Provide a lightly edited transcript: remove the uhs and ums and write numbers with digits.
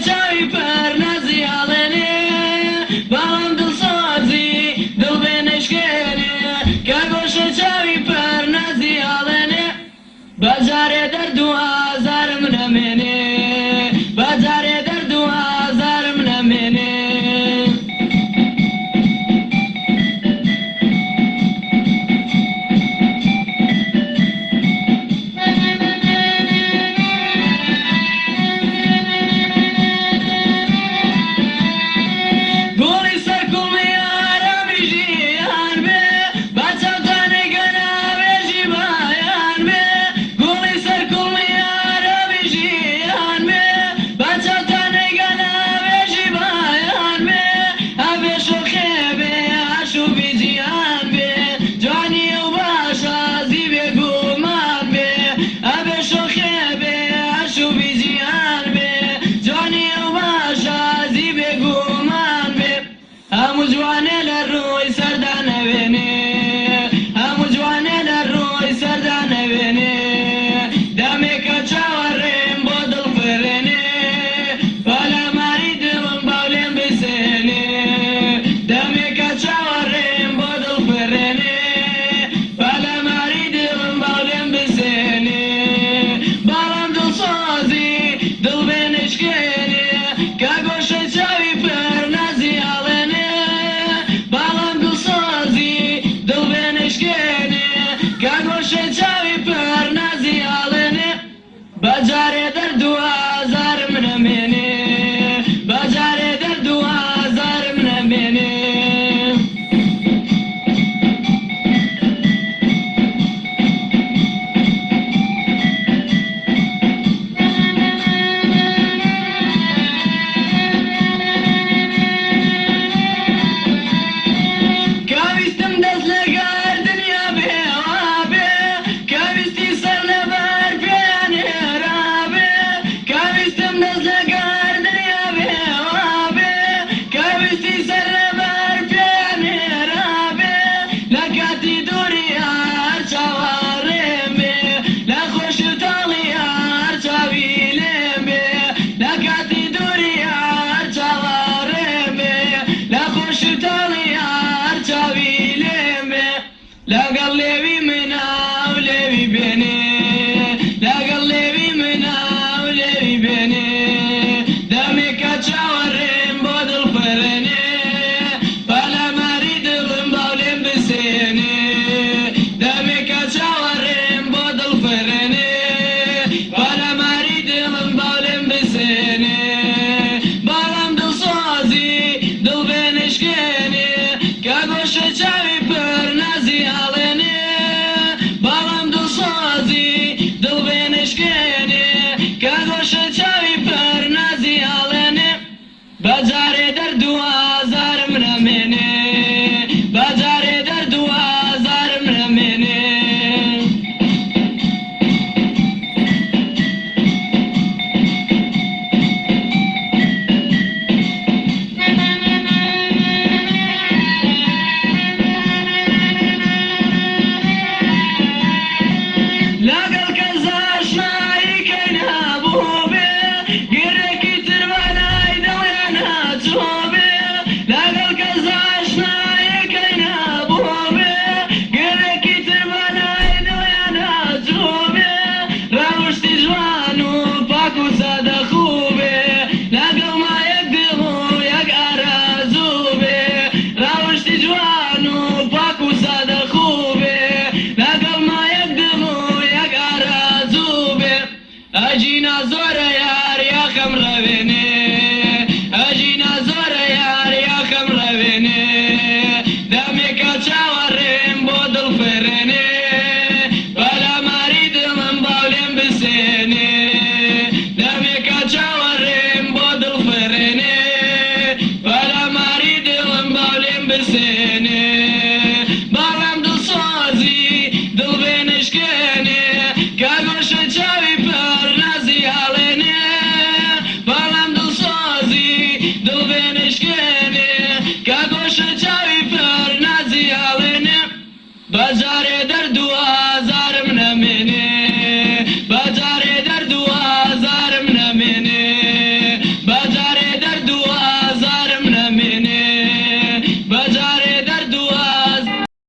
چاوی پەر نازی ئاڵێنێ، بەڵام دڵسۆزی دڵ بێ نەیشکێنێ، کە گۆشەی چاوی پەر نازی ئاڵێنێ، بە جارێ دەرد و ئازارم نەمێنێ، بە جارێ دەرد و ئازارم نەمێنێ. گوڵی سەر کوڵمی ئارامی ژیان بێ، با چاوتانەی گەناوێژی بایان بێ. گوڵی سەر کوڵمی ئارامی ژیان بێ، با چاوتانەی گەناوێژی بایان بێ. ئەبێ شۆخێ بێ ئاشوبی جیهان بێ، جوانی ئەو باشە زی بێ گومان بێ. ئەبێ شۆخێ بێ ئاشوبی جیهان بێ، جوانی ئەو باشە زی بێ گومان بێ. هەموو جوانێ